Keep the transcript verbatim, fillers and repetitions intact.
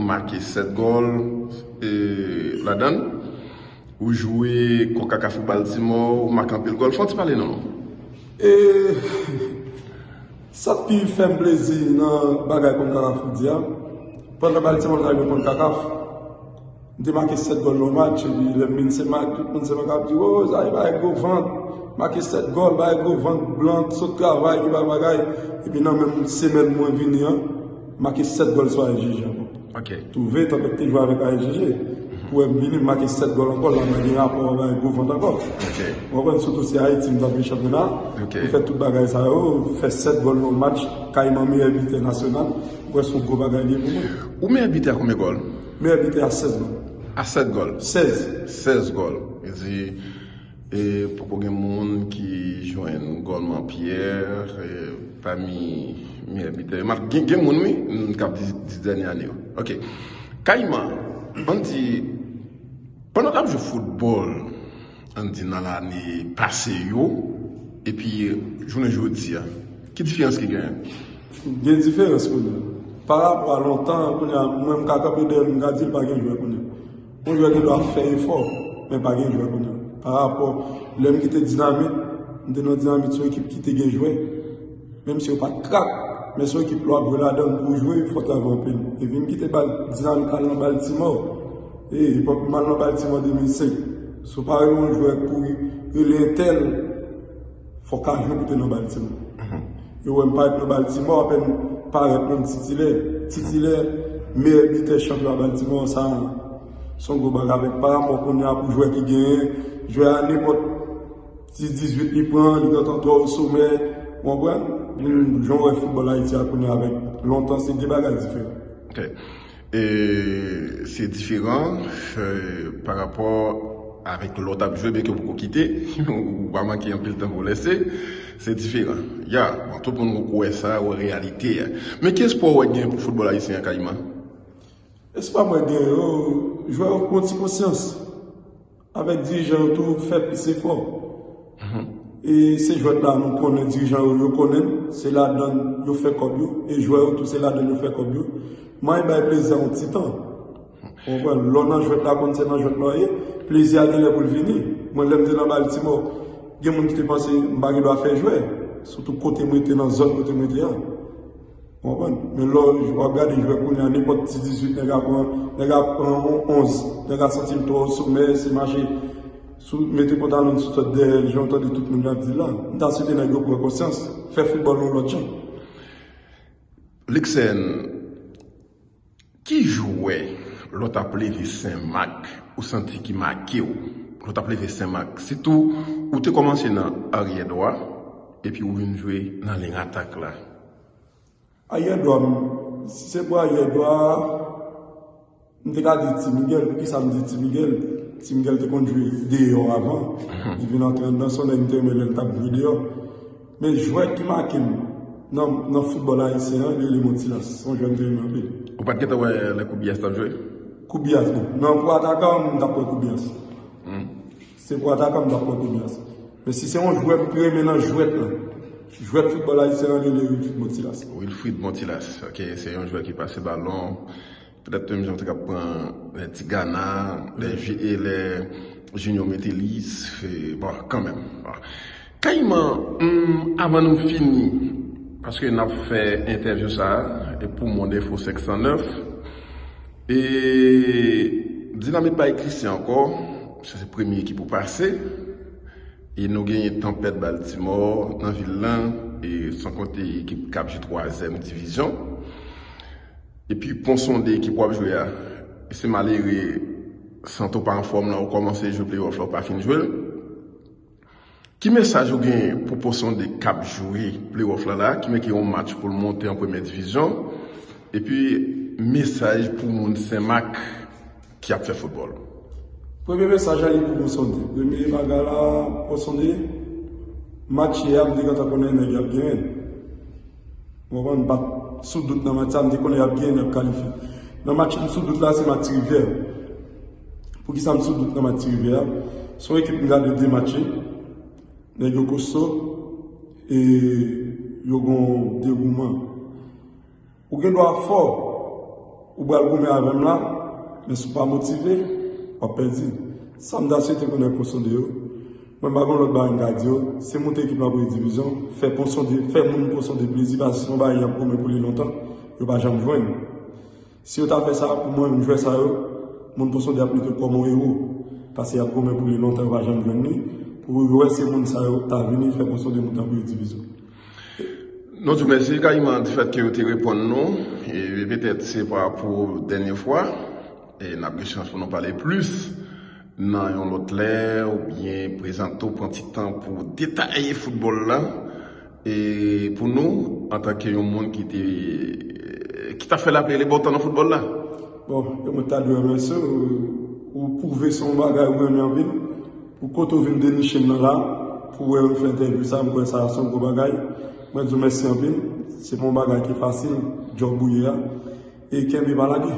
make sèt gòl e, ladan l. Ou jwe Konkakaf ou Baltimore, ou make anpil gòl. Fè yon ti pale non. E sa k pi fè m plezi nan bagay Konkakaf ou di a, pandan Baltimore ta jwe Konkakaf, m te make sèt gòl nan match, epi lè m vin Senmak, tout moun Senmak ap di, o, sa e bagay gwo vant, make sèt gòl, bagay gwo vant, blan, sot travay, ki bagay bagay. Epi nan menm semèn mwen vini an, make sèt gòl sou A S G G ankò. Ok. Twouve tanpèt te jwe avèk A S G G. Pou wè m vini, m make sèt gòl ankò, la mwen gen rapò avèk gwo vant ankò. Ok. Ou konprann, sitou se Ayiti m t ap jwe chanpyona. Ok. M fè tout bagay sa yo, fè sèt gòl nan match, Kayman meyè bitè nasyonal. Ou wè se yon gwo bagay li ye pou mwen. Ou meyè bitè a konbyen gòl? Meyè bitè a sèz gòl. A sèt gòl. Sèz. Sèz gòl. Li di, e, poko gen moun ki jwenn gòl Man Pyè, e, pami meyè bitè yo. Gen, gen moun, wi, m k ap di dis dènye ane yo. Ok. Kayman, ann di, pandan w t ap jwe foutbòl, ann di nan lane pase yo, epi jounen jodi a, ki diferans ki genyen? Gen diferans kounye a. Pa rapò a lontan, kounye a, mwen m ka kanpe dèyè m, m ka di l pa gen jwè kounye a. Yon jwè gen dwa fè efò, men pa gen jwè kounye a. Pa rapò, lè m kite Dinamit, m te nan Dinamit, se yon ekip ki te gen jwè. Menm si yo pa t krak, men se yon ekip lè w ap jwe ladan l pou w jwe, fò w travay anpil. Epi m kite bal, Dinamit al nan Baltimore. E, epòk m al nan Baltimore de mil senk. Si w pa rele yon jwè pou rele entèl, fò w ka jwe pou te nan Baltimore. Yo wè m parèt nan Baltimore, apèn parèt menm titilè. Titilè, meyè bitè chanpyona Baltimore, sa, se yon gwo bagay avèk pa rapò kounye a pou jwè ki genyen, jwè a nenpòt ti dizuit li pran, li gentan twò osomè, ou konprann? Jan w wè foutbòl Ayiti a kounye a avèk lontan, se de bagay diferan. Ok. E se diferan, e, pa rapò avèk lè w t ap jwe, byenke w poko kite, ou pa manke anpil tan pou w lese, se diferan. Ya, bon, tout moun wè sa, wè reyalite a. Men ki espwa w wè gen pou foutbòl ayisyen an, Kayman? Espwa mwen gen yo, jwè yo pran ti konsyans. Avèk dirijan yo tou, fè plis efò. E se jwèt la nou konnen, dirijan yo, yo konnen, se ladan yo fè kòb yo, e jwè yo tou, se ladan yo fè kòb yo. Mwen bay plezi a yon ti tan. Ou konprann, lè w nan jwèt la, konn se nan jwèt la w ye, plezi a gen lè pou l vini. Mwen, lè m te nan Baltimore, gen moun ki te panse m pa gen dwa fè jwè, sitou kote mwen te, nan zòn kote mwen te a. Ou konprann? Men lè w ap gade jwè kounye a, nenpòt ti dizuit, nèg ap pran, nèg ap pran yon onz, nèg ap santi l twò osomè, se mache. Si w mete pantalon sou tèt dèyè l, jan w tande tout moun ap di la, m ta swete nèg yo pran konsyans, fè foutbòl yon lòt jan. Luckson, ki jwè lè w t ap leve Senmak ou santi ki make w? Lè w t ap leve Senmak, sitou ou te kòmanse nan aryè dwa, epi ou vin jwe nan liy atak la. Aryè dwa, m, si se pou aryè dwa, m te ka di Ti Miguel. Poukisa m di Ti Miguel? Ti Miguel te konn jwe deyò avan. Li vin antre anndan, se yon nèg m te renmen lè l t ap jwe deyò. Men jwè ki make m nan, nan foutbòl ayisyen an, li rele Montilas. Se yon jwè m te renmen anpil. Ou pa t gentan wè lè Kubias t ap jwe? Kubias, bon. Nan pou atakan, m t ap wè Kubias. Se pou atakan m t ap pran Kubias. Men si se yon jwè m pi renmen nan jwèt la, jwèt foutbòl ayisyen an rele Wilfried Montilas. Wilfried Montilas, ok, se yon jwè ki pase balon. Petèt menm jan w te ka pran lè Tigana, lè, lè Junior Metellus, bon, kanmenm. Bon. Kayman, hmm, avan nou fini, paske n ap fè entèvyou sa a, e pou Monde Info senk san nèf, e Dinamit bay Christian ankò, se, se premye ekip ou pase, e nou genyen Tanpèt Baltimore nan vil lan, e san konte ekip k ap jwe twazyèm divizyon. Epi Pon Sonde ekip w ap jwe a, e se malere Santo pa anfòm lan, ou kòmanse jwe playoff la, ou pa fin jwe l. Ki mesaj ou genyen pou Pon Sonde k ap jwe playoff la la, ki manke yon match pou l monte an premyè divizyon? Epi mesaj pou moun Senmak ki ap fè foutbòl? Premye mesaj la li pou Pon Sonde. Premye bagay la, Pon Sonde, match yè a m te gentan konnen nèg y ap genyen. Ou konprann, m pa t sou dout nan match sa, m te konnen y ap genyen, y ap kalifye. Nan match m sou dout la, se match Ti Rivyè. Poukisa m sou dout nan match Ti Rivyè a? Se yon ekip m gade de match li. Nèg yo kosto e yo gon degouman. Ou gen dwa fò, Ou pral goumen avè m la, men si w pa motive, w ap pèdi. Sa m ta swete pou nèg Pon Sonde yo, mwen pa gen lòt bagay m ka di yo, se moute ekip la premye divizyon, fè Pon Sonde, fè moun Pon Sonde plezi, paske se yon bagay y ap goumen pou li lontan, yo pa janm jwenn. Si yo ta fè sa pou mwen, menm jwè sa yo, moun Pon Sonde ap mete yo kòm yon ewo, paske y ap goumen pou li lontan, yo pa janm jwenn li, pou yo wè se moun sa yo ta vini fè Pon Sonde moute an premye divizyon. Nou di w mèsi, Kayman, di fèt ke yo te reponn nou, e petèt se pa pou dènye fwa, e n ap gen chans pou nou pale plis nan yon lòt lè, oubyen prezante w, pran ti tan pou detaye foutbòl la, e pou nou, antanke yon moun ki te ki t ap fè lapli e le bon tan nan foutbòl la. Bon, e mwen ta dwe remèsye w, ou pwouve se yon bagay ou renmen anpil. Pou kote w vin deniche m nan la, pou wè m fè entèvyou sa, m kwè sa se yon gwo bagay. Mwen di w mèsi anpil. Se pa yon bagay ki fasil, djòb ou ye a. E kenbe pa lage.